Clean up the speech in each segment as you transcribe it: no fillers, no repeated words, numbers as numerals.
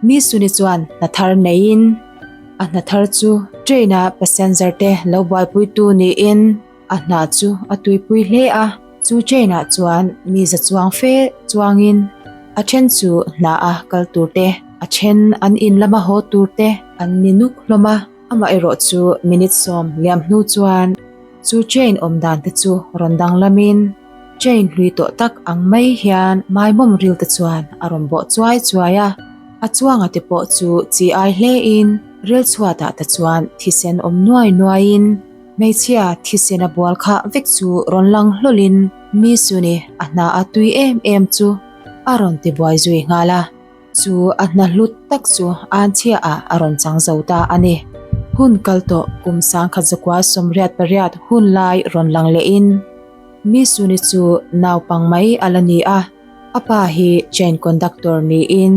Mi Suni chuan hna thar neiin a hna thar chu train a passenger te lo buaipuitu niin a hna chu a tuipui hle a. Chu train ah chuan mi za chuang fe chuangin a then chu hna a kal tur te, a then an in lama haw tur te an ni nuk hlawm a. Amaherawh chu minute 10 liam hnu chuan chu train awm dan te chu rawn danglamin train hlui tawh tak ang mai hian maimawm ril te chuan a rawn bawh chuai chuai a. A chuanga te pawh chu chi ai hlein rel chhuatah te chuan thisen awm nuai nuaiin hmeichhia thisen a bual khah vek chu rawn lang hlawlhin mi Suni a hna a tui em em chu a rawn ti buai zui nghal a. Chu a hna hlut tak chu anchhia ah a rawn chang zo ta a ni. Hun kal tawh kum 1988 hun lai rawn lang lehin mi Suni chu naupang mai a la ni a, a pa hi train conductor niin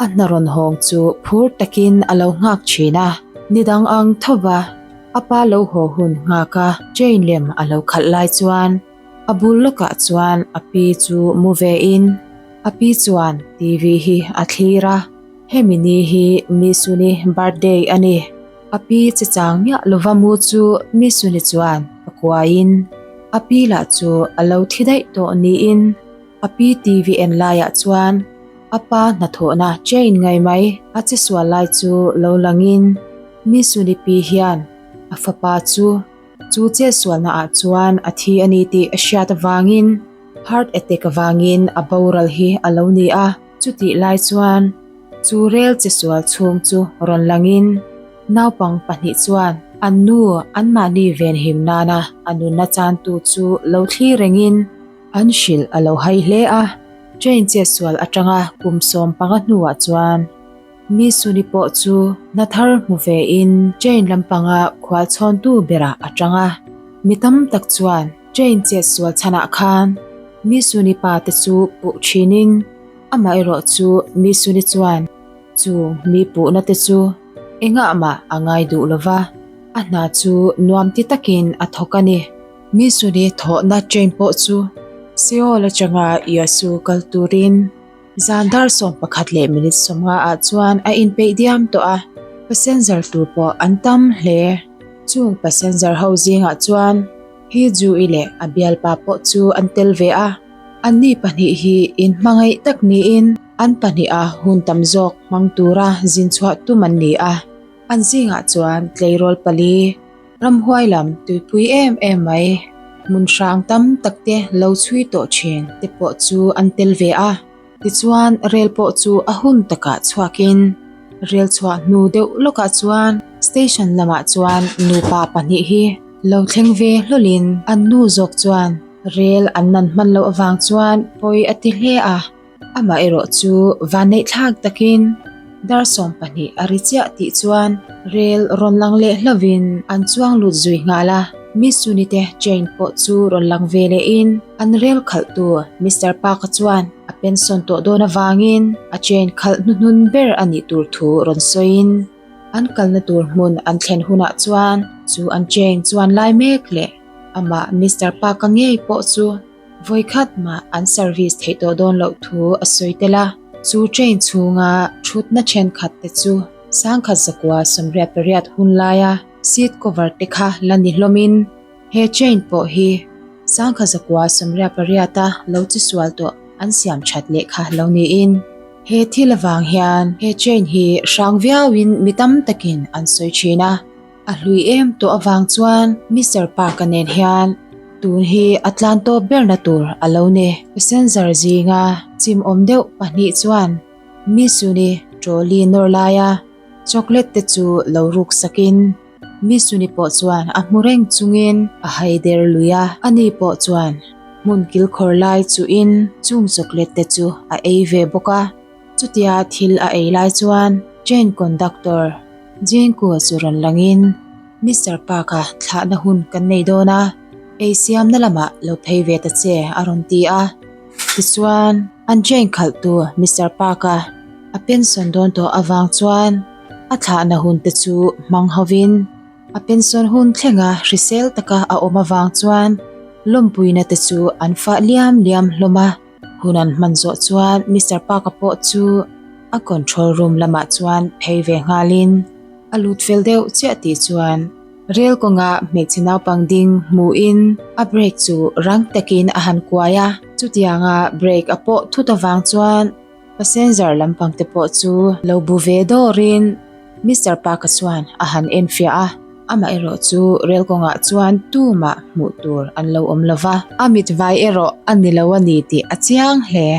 a hna rawn hawng chu phur takin a lo nghak thin a. Ni dang ang thova a pa lo haw hun nghak a train lem a lo khalh lai chuan A bul lawkah chuan a pi chu mu ve in a pi chuan TV hi a thlir a, hemi ni hi Misuni birthday a ni. A pi che chang miah lova mu chu Misuni chuan a kuaiin a pi lah chu a lo thi daih tawh niin a pi TV en laiah chuan a pa hnathawhna chain ngai mai a che sual lai chu lo langin Misuni pi hian a fapa chu Chu chetsualna ah chuan a thi a ni tih a hriat avangin heart attack avangin a boral hi a lo ni a. Chutih lai chuan chu rel chetsual chhung chu rawn langin naupang pahnih chuan an nu anmahni venhim nana a nunna chantu chu lo thlir rengin an hrilh a lo hai hle a. Train chetsual atanga kum 15 hnuah chuan Mi Suni pawh chu hna thar hmu ve in train lampanga khual chhawntu berah a tang a. Mi tam tak chuan train chetsual chhanah khan Mi Suni pa te chu puh thinin amaherawh chu Mi Suni chuan chu mi puhna te chu engah mah a ngai duh lova, a hna chu nuam ti takin a thawk a ni. Mi Suni thawhna train pawh chu Seoul atanga Yeosu kal turin Zan dar 11 leh minute 50 ah chuan a inpeih diam tawh a, passenger tur pawh an tam hle. Chung passenger ho zingah chuan Hi Ju-i leh a bialpa pawh chu an tel ve a, anni pahnih hi inhmangaih tak niin an pahniha hun tam zawk hmang tura zin chhuah tum an ni a. An zingah chuan tleirawl pali, Ramhuai lam tuipui em em mai, hmun hrang tam tak te lo chhui tawh thin te pawh chu an tel ve a. Tichuan rel pawh chu a hun takah chhuakin rel chhuah hnu deuh lawkah chuan station lamah chuan nupa pahnih hi lo thleng ve hlawlin an nu zawk chuan rel an nan hman loh avang chuan pawi a ti hle a. Amah erawh chu vanneih thlak takin dar 12 a ri chiah tih chuan rel rawn lang leh hlovin an chuang lut zui nghal a. Miss Suni te train pawh chu rawn lang ve lehin an rel khalhtu Mister Park-a chuan a pension tawh dawn avangin a train khalh hnuhnun ber a nih tur thu rawn sawiin an kalna tur hmun an thlen hunah chuan chu an train chuan lai mek leh amah Mister Park-a ngei pawh chu Vawikhat mah an service theih tawh dawn loh thu a sawi tel a, chu train chhunga thutna thenkhat te chu 1988 hun laia seat cover te kha la ni hlawmin he train pawh hi 1988 a lo chi sual tawh an siam that leh kha lo niin he thil avang hian he train hi hrang viauin mi tam takin an sawi thin a. A hlui em tawh avang chuan Mister Park-a nen hian tun hi a tlan tawp berna tur a lo ni. Passenger zinga chim awm deuh pahnih chuan Miss Suni trolley nawr laia chocolate te chu lo ruk sakin Miss Suni pawh chuan a hmu reng chungin a hai der lui a. Ani pawh chuan hmun kilkhawr lai chuhin chung chocolate te chu a ei ve bawk a. Chutia thil a ei lai chuan train conductor Jengkua chu rawn langin, Mister Park-a thlahna hun kan nei dawn a, ei siamna lamah lo phei ve ta che a rawn ti a. Tichuan, an train khalhtu Mister Park-a a pension dawn tawh avang chuan a thlahna hun te chu hmang hovin a pension hun thlenga hrisel taka a awm avang chuan lawmpuina te chu an fah liam liam hlawm a. Hun an hman zawh chuan Mister Park-a pawh chu. A control room lamah chuan phei ve nghalin a lut fel deuh chiah tih chuan rel kawnga hmeichhe naupang ding hmuhin a brake chu rang takin a han kuai a. Chutianga brake a pawh thut avang chuan passenger lampang te pawh chu lo bu ve dawrin Mister Park-a chuan a han enfiah a. Amaherawh chu rel kawngah chuan tumah hmuh tur an lo awm lova, a mitvai erawh a ni lo a ni tih a chiang hle.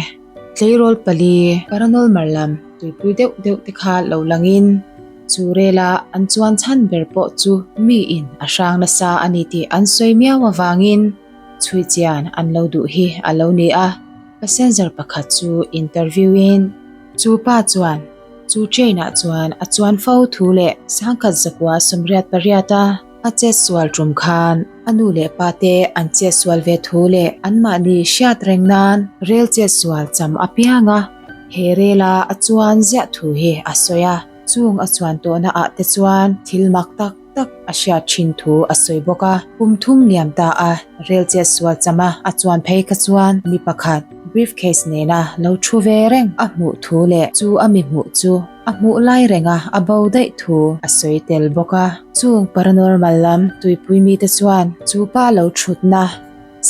Tleirawl pali paranormal lam tuipui deuh deuh te kha lo langin chu rela an chuan chhan ber pawh chu miin a hrang nasa a ni tih an sawi miau avangin chhui chian an lo duh hi a lo ni a. Passenger pakhat chu interview in chu pa chuan chu train ah chuan a chuan fo thu leh sangkhat zakua 88 a A chetsual tum khan a nu leh pa te an chetsual ve thu leh anmahni hriat reng nan rel chetsual cham apiang a, he rela a chuan ziah thu hi a sawi a, chung a chuan tawhna ah te chuan thil mak tak tak a hriat thin thu a sawi bawk a. Kum thum liam ta a rel chetsual cham a a chuan phei kha chuan mi pakhat briefcase nena lo thu ve reng a hmuh thu leh chu a mi hmuh chu A hmuh lai renga a bo daih thu a sawi tel bawk a. Chung paranormal lam tuipui mite chuan chu pa lo thutna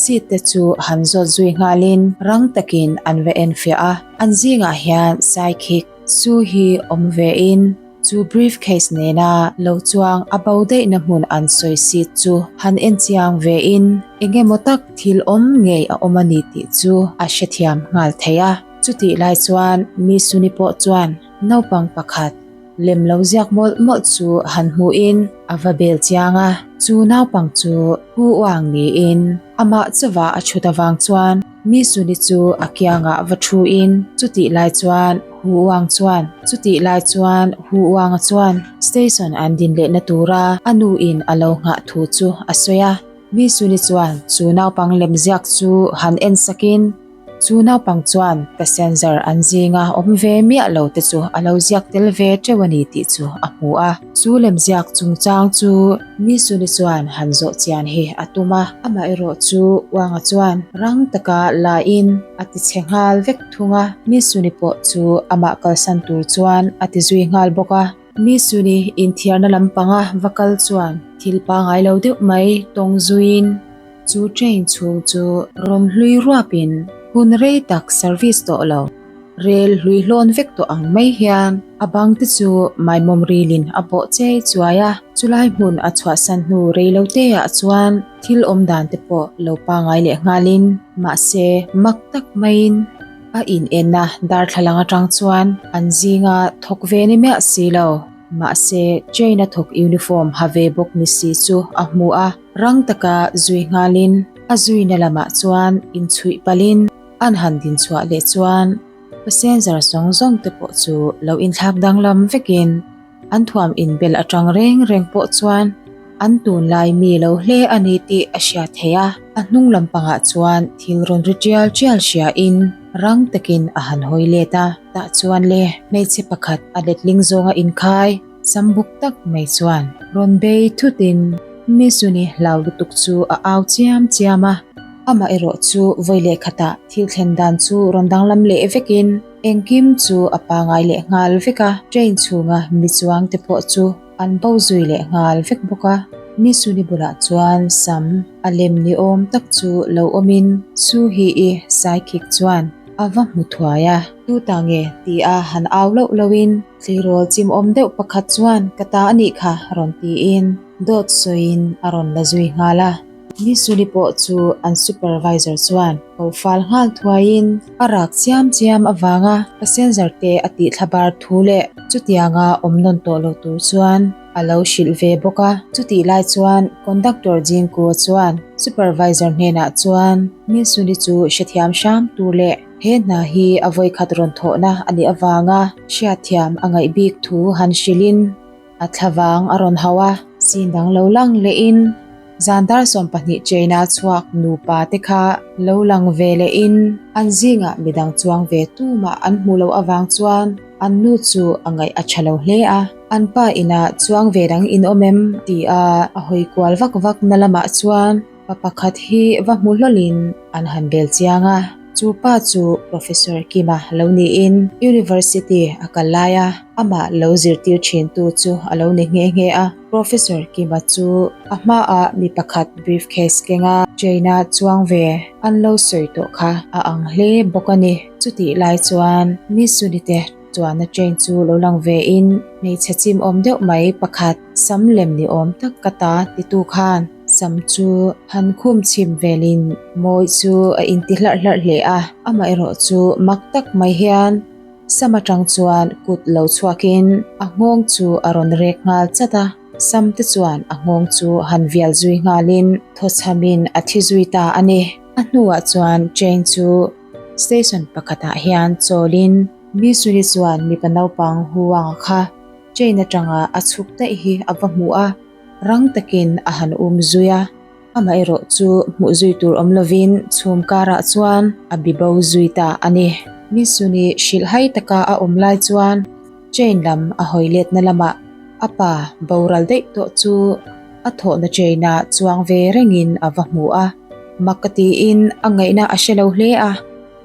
seat te chu han zawt zui nghalin rang takin an va enfiah a. An zingah hian psychic Su hi awm vein chu briefcase nena lo chuang a bo daihna hmun an sawi seat chu han enchiang vein eng emaw tak thil awm ngei a awm a ni tih chu a hrethiam nghal thei a. Chutih lai chuan mi Suni pawh chuan naupang pakhat lem lo ziak mawlh mawlh chu han hmuhin a va bel chiang a. Chu naupang chu Hu Uang niin amah chauva a chhut avang chuan mi Suni chu a kiangah va thuin chutih lai chuan Hu Uang chuan chutih lai chuan Hu Uanga chuan station an din lehna tura a nuin a lo nghah thu chu a sawi a. Mi Suni chuan chu naupang lem ziak chu han en sakin, Chu naupang chuan passenger an zinga awm ve miah lo te chu a lo ziak tel ve teuh a ni tih chu a hmu a. Chu lemziak chungchang chu mi Suni chuan han zawh chian hi a tum a, amaherawh chu Uanga chuan rang taka la in a ti chhe nghal vek thung a, mi Suni pawh chu amah kalsan tur chuan a ti zui nghal bawk a. Mi Suni inthiarna lampanga va kal chuan thil pangai lo deuh mai tawng zuiin, Chu train chhung chu rawn hlui ruapin hun rei tak service tawh lo, rel hlui hlawn vek tawh ang mai hian a bang te chu maimawm rilin a bawh chei chuai a. Chulai hmun a chhuahsan hnu rei lo te ah chuan thil awm dan te pawh lo pangai leh nghalin mahse mak tak maiin a in enna darthlalang atang chuan an zinga thawk ve ni miah si lo. Mahse train a thawk uniform ha ve bawk ni si chu a hmu a. Rang taka zui nghalin a zuina lamah chuan inchhuih palhin an han din chhuah leh chuan passenger zawng zawng te pawh chu lo inthlak danglam vekin an thuam inbel atang reng reng pawh chuan an tunlai mi lo hle a ni tih a hriat theih a. A hnung lampangah chuan thil rawn ri tial tial hriain rang takin a han hawi let a, tah chuan le hmeichhe pakhat a letling zawnga inkhai Sam buk tak mai chuan rawn bei thutin Misuni hlau lutuk chu a au chiam chiam a. Amah erawh chu vawi leh khatah thil thlen dan chu rawn danglam leh vekin engkim chu a pangai leh nghal vek a, train chhunga mi chuang te pawh chu an bo zui leh nghal vek bawk a. Misuni bulah chuan sam a lem ni awm tak chu lo awmin Suhi-i saikhik chuan a va hmu thuai a. Tu ta nge? ti a han au loh lohin Tleirawl chimawm deuh pakhat chuan ka ta a nih kha rawn tiin dawt sawiin a rawn la zui nghal a. Misuni pawh chu an supervisor chuan ko fal nghal thuaiin a rak chiam chiam avanga passenger te a tih thla bar thu leh chutianga awm nawn tawh lo tur chuan a lo hrilh ve bawk a. Chutih lai chuan conductor Jingkua chuan supervisor hnenah chuan Misuni chu hrethiam hram tur leh He hna hi a vawikhat rawn thawhna a nih avanga hriatthiam a ngaih bik thu han hrilhin a thlavang a rawn hauh a. Sin dang lo lang lehin zan dar 12 train-a chhuak nupa te kha lo lang ve lehin an zingah midang chuang ve tumah an hmuh loh avang chuan an nu chu a ngaih a tha lo hle a. An pa inah chuang ve dang in awm em? ti a a hawi kual vak vak na lamah chuan Pa pakhat hi va hmu hlawlin an han bel chiang a. Chu pa chu Professor Kima lo niin University a kal lai a, amah lo zirtir thintu chu a lo ni nghe nghe a. Professor Kima chu a hmaah mi pakhat briefcase kenga train-a chuang ve an lo sawi tawh kha a ang hle bawk a ni. Chutih lai chuan Miss Sunite chuan a train chu lo lang ve in hmeichhe chim awm deuh mai pakhat sam lem ni awm tak ka ta titu khan sam chu han khum chhim velin mawi chu a inti hlarh hlarh hle a, amaherawh chu mak tak mai hian sam atang chuan kut lo chhuakin a nghawng chu a rawn rek nghal chat a, sam te chuan a nghawng chu han vial zui nghalin thawchhamin a thi zui ta a ni. A hnuah chuan train chu Station pakhatah hian chawlin Missouri chuan mipa naupang Huang kha train atanga a chhuk daih hi a va hmu a, rang takin a han um zui a. Amaherawh chu hmuh zui tur awm lovin chhum karah chuan a bi bo zui ta a ni. Missouri hrilhhai taka a awm lai chuan train lam a hawi letna lamah a pa boral daih tawh chu a thawhna train-ah chuang ve rengin a va hmu a. Mak ka tiin a ngaihna a hre lo hle a,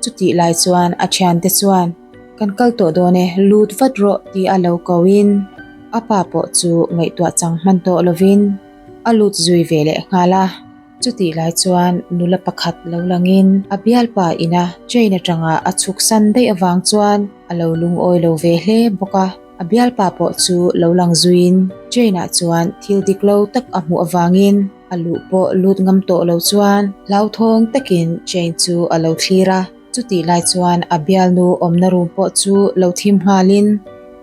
chutih lai chuan a thiante chuan, Kan kal tawh dawn e, lut vat rawh ti a lo ko in a pa pawh chu ngaihtuah chang hman tawh lovin a lut zui ve leh nghal a. Chutih lai chuan nula pakhat lo langin a bialpa ina train atanga a chhuk san daih avang chuan a lo lungawi lo ve hle bawk a. A bialpa pawh chu lo lang zuiin train ah chuan thil dik lo tak a hmuh avangin a luh pawh lut ngam tawh lo chuan hlauthawng takin train chu a lo thlir a. Chutih lai chuan a bialnu awmna room pawh chu lo thim nghalin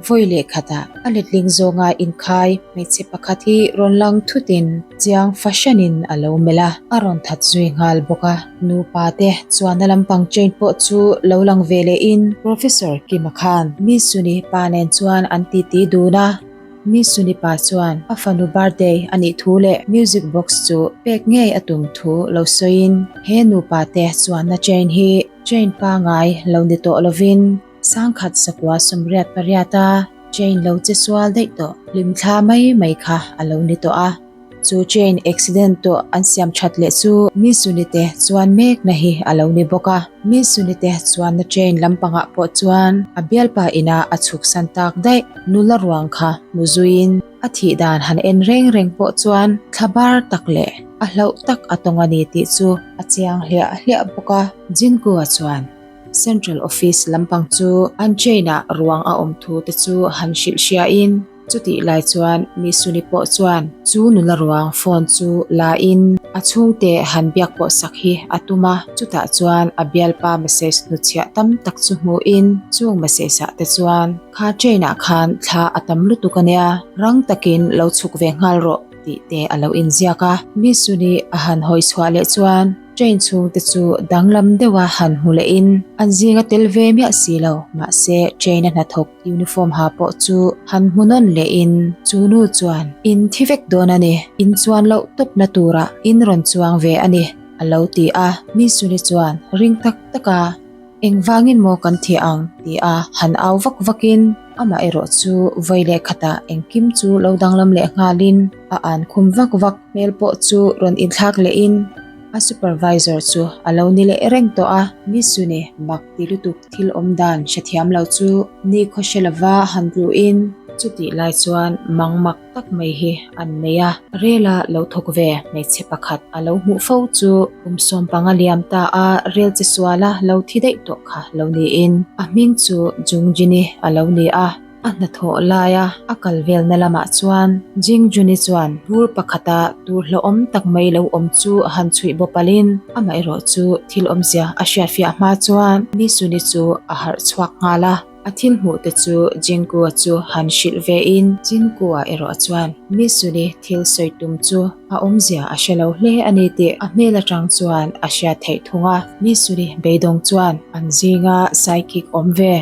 vawi leh khatah a letling zawnga inkhai hmeichhe pakhat hi rawn lang thutin chiang fahranin a lo melh a, a rawn that zui nghal bawk a. Nupa te chuanna lampang train pawh chu lo lang ve lehin Professor Kima khan Miss Suni pa nen chuan an titi dun a. Miss Suni pa chuan a fanu birthday a nih thu leh music box chu pek ngei a tum thu lo sawiin he nupa te chuanna train hi train pangai lo ni tawh lovin sangkhat sakua 88 a train lo che sual daih tawh hlimthla mai mai kha a lo ni tawh a. Chu train accident tawh an siam that leh chu Misuni te chuan mek na hi a lo ni bawk a. Misuni te chuanna train lampangah pawh chuan a bialpa ina a chhuk san tak daih. Nula ruang kha hmu zuiin a thih dan han en reng reng pawh chuan thla bar tak leh a hlauh tak a tawng a ni tih chu a chiang hliah hliah bawk a. Jinkua chuan Central Office lampang chu an train ah ruang a awm thu te chu han hrilh hriain, Chutih lai chuan Misuni pawh chuan chu nula ruang phone chu la in a chhungte han biak pawh sak hi a tum a, chutah chuan a bialpa message hnutchhiah tam tak chu hmuh in chung message ah te chuan kha train ah khan thla a tam lutuk a nia, rang takin lo chhuk ve nghal rawh tih te a lo inziak a. Misuni a han hawi chhuah leh chuan. Train chhungte chu danglam deuha han hmu lehin an zinga tel ve miah si lo. Mahse, train a hnathawk uniform ha pawh chu han hmu nawn lehin chu nu chuan, In thi vek dawn a ni, in chuan loh tawpna turah in rawn chuang ve a ni, a lo ti a. Misuni chuan ring tak taka, Engvangin maw kan thiah ang? ti a han au vak vakin amah erawh chu vawi leh khatah engkim chu lo danglam leh nghalin a an khum vak vak hmel pawh chu rawn inthlak lehin a supervisor chu a lo ni leh reng tawh a. Misuni mak ti lutuk thil awm dan hrethiam lo chu nikhaw hre lova han tluhin chutih lai chuan mang mak tak mai hi an nei a. Rela lo thawk ve hmeichhe pakhat a lo hmuh fo chu kum sawmpanga liam ta a rel che suala lo thi daih tawh kha lo niin a hming chu Jungjini a lo ni a. A hnathawh laia a kal velna lamah chuan Jingjuni chuan bur pakhata tur hlauhawm tak mai lo awm chu a han chhuih bawp alin amaherawh chu thil awmzia a hriatfiah hma chuan Misuni chu a harh chhuak nghal a. A thil hmuh te chu Jingkua chu han hrilh ve in Jingkua erawh chuan Misuni thil sawi tum chu a awmzia a hre lo hle a ni tih a hmel atang chuan a hriat theih thung a. Misuni beidawng chuan an zinga psychic awm ve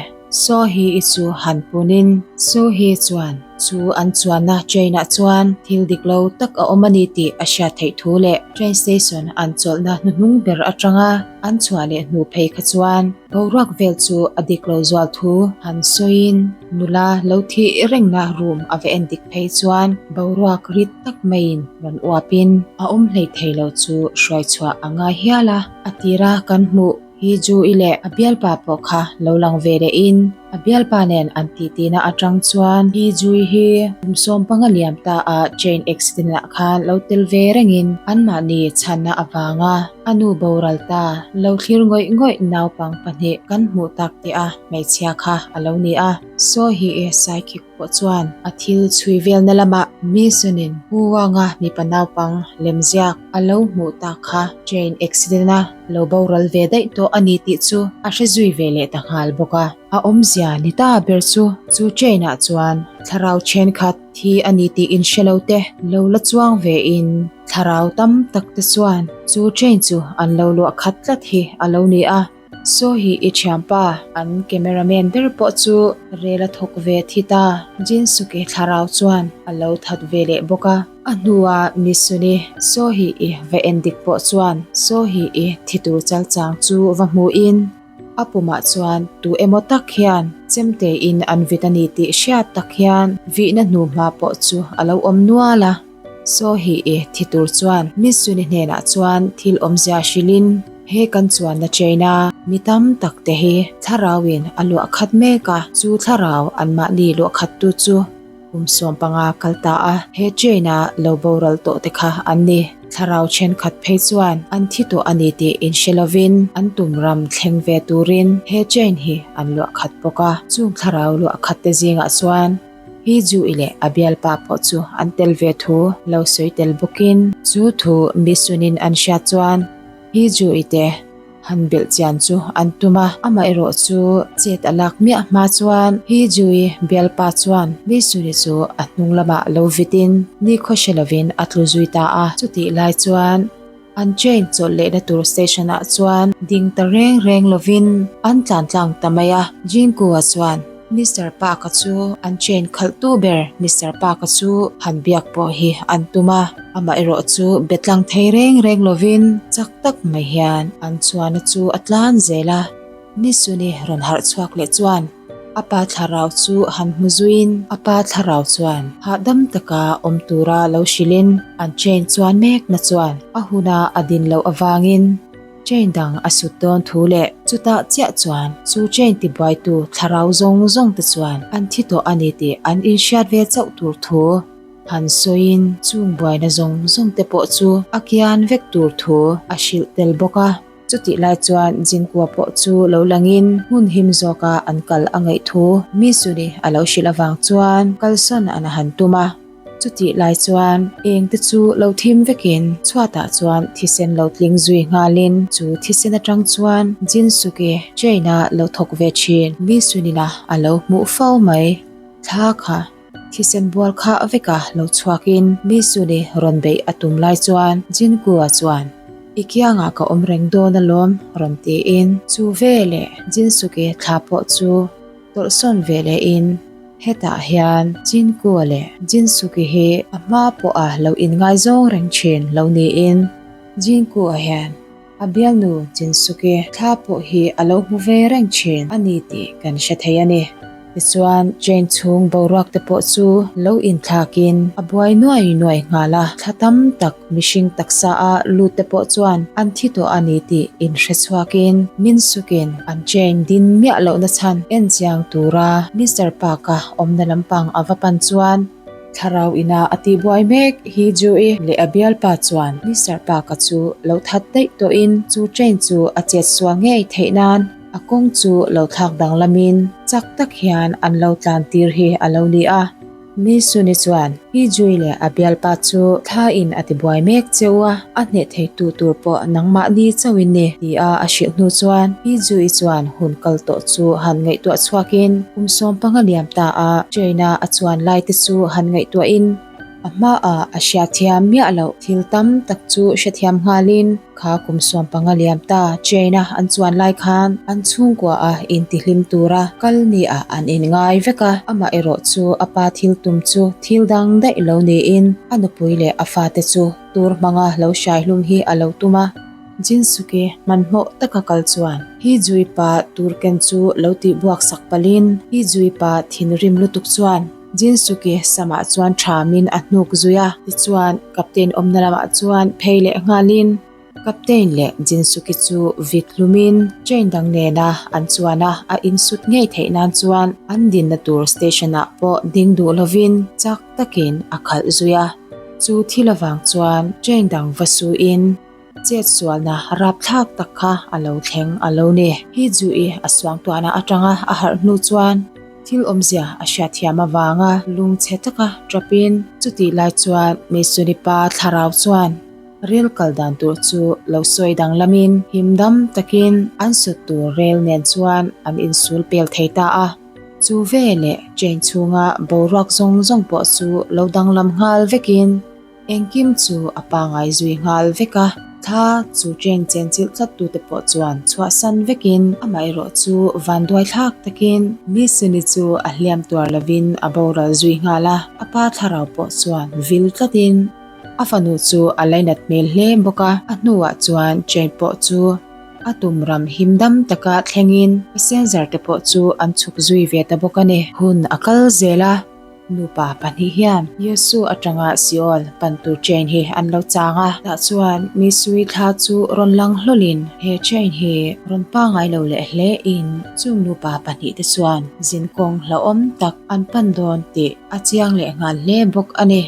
Sohi i chu han pun in Sohi chuan chu an chuanna train ah chuan thil dik lo tak a awm a ni tih a hriat theih thu leh train station an chawlhna hnuhnung ber atanga an chhuah leh hnu phei kha chuan Boruak vel chu a dik lo zual thu han sawiin nula lo thih rengna room a va en dik phei chuan boruak rit tak maiin rawn uapin a awm hlei thei lo chu hruai chhuah a ngai hial a, a tira kan hmuh. Hi Ju-i leh a bialpa pawh kha lo lang ve leh in a bialpa nen an tihtina atang chuan Hi Ju-i hi kum sawmpanga liam ta a train accident ah khan lo tel ve reng in anmahni chhanna avanga a nu boral ta lo thlir ngawih ngawih naupang pahnih kan hmuh tak teh a hmeichhia kha a lo ni a. Saw hi i psychic pawh chuan a thil chhui velna lamah Mason-in Huang-a mipa naupang lemziak a lo hmuh tak kha train accident-a lo boral ve daih tawh a ni tih chu a hre zui ve leh ta nghal bawk a. A awmzia ni ta ber chu chu train-ah chuan thlarau thenkhat thi a ni tih inhre lo te lo la chuang ve in thlarau tam tak te chuan chu train chu an lo luah khat tlat hi a lo ni a. Saw hi i thianpa, an cameraman ber pawh chu rel a thawk ve thi ta. Jinsuke thlarau chuan a lo that ve leh bawk a. A hnua Misuni saw hi i va en dik pawh chuan saw hi i thi tur chal chang chu va hmuhin a pumah chuan tu emaw tak hian chemte in an vit a ni tih hriat tak hian vihna hnuhma pawh chu a lo awm nual a. Saw hi i thi tur chuan Mitsuni hnenah chuan thil awmzia hrilhin he kan chuanna China mi tam tak te hi thlarauin a luah khat mek a, chu thlarau anmahni luah khattu chu kum 15 kal ta a, he China lo boral tawh te kha an ni. Thlarau thenkhat phei chuan an thi tawh a ni tih inhre lovin an tum ram thleng ve turin he chain hi an luah khat bawk a, chung thlarau luah khat te zingah chuan Hi Ju-i leh a bialpa pawh chu an tel ve thu lo sawi tel bawkin chu thu Misunin an hriat chuan Hi Ju-i te han belh chian chu an tum a, amaherawh chu chet a lak miah hma chuan Hi Ju-i bialpa chuan Misuni chu a hnung lamah lo vitin nikhua hre lovin a tlu zui ta a, chutih lai chuan An train chawlh lehna tur station ah chuan ding ta reng reng lovin an tlan tlang ta mai a. Jinku-a chuan Mister Park-a chu an train khalh tu ber Mister Park-a chu han biak pawh hi an tum a, amah erawh chu be tlang thei reng reng lovin chak tak mai hian an chuana chu a tlan zel a. Nisuni rawn harh chhuak leh chuan a pa thlarau chu han hmu zuiin a pa thlarau chuan hahdam taka awm tura lo hrilhin an train chuan mekna chuan a huna a din loh avangin train dang a sut dawn thu leh chutah chiah chuan chu train tibuaitu thlarau zawng zawng te chuan an thi tawh a ni tih an inhriat ve chauh tur thu han sawiin chung buaina zawng zawng te pawh chu a kian vek tur thu a hrilh tel bawk a. Chutih lai chuan Jinkua pawh chu lo langin hmun him zawka an kal a ngaih thu Misuni a lo hrilh avang chuan kalsawn an han tum a. Chutih lai chuan eng te chu lo thim vekin chhuatah chuan thisen lo tling zui nghalin chu thisen atang chuan Jinsuke train-a lo thawk ve thin Misunina a lo hmuh fo mai thla kha. Thisen bual kha veka lo chhuakin Misuni rawn beih a tum lai chuan Jinkua chuan, I kiangah ka awm reng dawn alawm rawn tiin chu ve leh Jinsuke thla pawh chu tawlhsawn ve lehin hetah hian Jinkua leh Jinsuke hi a hma pawha lo inngaizawng reng thin lo niin Jinkua hian A bialnu Jinsuke thla pawh hi a lo hmu ve reng thin a ni tih kan hre thei a ni. Tichuan, train chhung boruak te pawh chu lo inthlakin a buai nuai nuai nghal a, thla tam tak mihring taksa a lut te pawh chuan an thi tawh a ni tih inhre chhuakin Minsukin an train din miah lohna chhan en chiang tura Mister Park-a awmna lampang a va pan chuan Thlarau ina a tihbuai mek hi Jui leh a bialpa chuan Mister Park-a chu lo that daih tawhin chu train chu a chetsual ngei theih nan a kawng chu lo thlak danglamin chak tak hian an lo tlan tir hi a lo ni a. Miss Suni chuan hi Jui leh a bialpa chu thla in a tibuai mek cheu a, a hneh thei tu tur pawh nangmahni chauhin ni tia a hrilh hnu chuan hi Jui chuan hun kal tawh chu han ngaihtuah chhuakin Kum 15 liam ta a train-a a chuan lai te chu han ngaihtuahin a hmaah a hriatthiam miah loh thil tam tak chu hrethiam nghalin kha kum 15 liam ta train-a an chuan lai khan an chhungkua a intihlim tura kal ni-ah an inngai vek a, amaherawh chu a pa thil tum chu thil dang daih lo niin a nupui leh a fate chu tur hmanga lo hraihlum hi a lo tum a. Jinsuke hmanhmawh taka kal chuan Hi Jui pa tur ken chu lo tih buak sak palhin Hi Jui pa thinrim lutuk chuan Jinsuke samah chuan thamin a hnuk zui a, tichuan Captain awmna lamah chuan phei leh nghalin. Captain leh Jinsuki chu vit hlumin train dang nena an chuan a, a insut ngei theih nan chuan an dinna tur station ah pawh ding duh lovin chak takin a khalh zui a. Chu thil avang chuan train dang va suin chet sualna rapthlak tak kha a lo thleng a lo ni. Hi Ju-i a suangtuahna atanga a harh hnu chuan thil awmzia a hriatthiam avanga lungchhe taka tawpin chutih lai chuan Misuni pa thlarau chuan Rel kal dan tur chu lo sawi danglamin him dam takin an sut tur rel nen chuan an insul pel thei ta a. Chu veleh train chhunga boruak zawng zawng pawh chu lo danglam nghal vekin engkim chu a pangai zui nghal vek a. Thla chu train chenchilh tlat tute pawh chuan chhuahsan vekin amaherawh chu vanduai thlak takin Misuni chu a hliam tuar lovin a boral zui nghal a. A pa thlarau pawh chuan vil tlatin A fanu chu a lainat hmel hle bawk a, a hnuah chuan train pawh chu a tum ram him dam taka thlengin passenger te pawh chu an chhuk zui ve ta bawk a ni. Hun a kal zel a, nupa pahnih hian Yesu atanga Seoul pan tur train hi an lo chang a, tah chuan Misui thla chu rawn lang hlawlin he train hi rawn pangai lo leh hle in chung nupa pahnih te chuan zinkawng hlauhawm tak an pan dawn tih a chiang leh nghal hle bawk a ni.